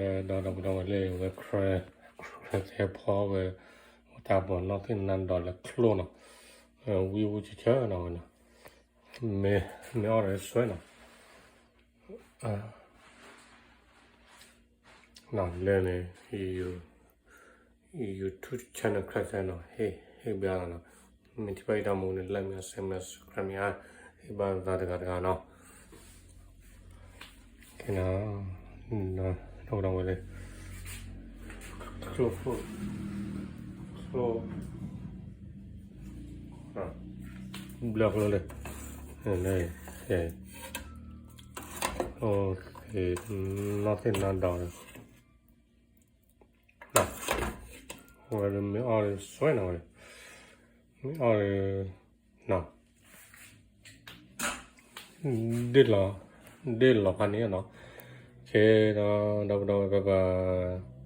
ဒီးဒီပုၢ်ဒီဝဲၢ်လၢဝဲ ခရၢသဲဖီဝဲ တၢ်ပီၤနီၢ်သ့ၣ်နါဒီးလၢချိၣ်နီၤ, ဝံၣ်ဝူၣ်ဆၢဆၢနီၤဝဲနီၤ, မ့ၢ်အီၣ်ဒီးစွဲနီၤ, လၢန့ၣ် YouTube channel ခရၢသဲနီၤ, ဟ့ၣ်ဘၣ်နီၤ, မ့ၢ်ထံၣ်ဘၣ်ယတၢ်မူန့ၣ် like မ့ၢ် share မ့ၢ် subscribe မ့ၢ် ဟ့ၣ်ဘၣ်သးတဂၤတဂၤနီၤ, ဒီပုၢ်ဒီဝဲၢ်လၢ ချိၣ်, ချိၣ်, ဘျၢကျိလၢ နီၢ်သ့ၣ်နါဒီး ဝဲမ့ၢ်အီၣ်ဒီးစွဲနီၤဝဲ, မ့ၢ်အီၣ်ဒီး ဒ့ၣ်လီၤ, ဒ့ၣ်လီၤဖးန့ၣ်နီၤ, ကဲဒီး ဒီပုၢ်ဒီဝဲၢ် bye bye.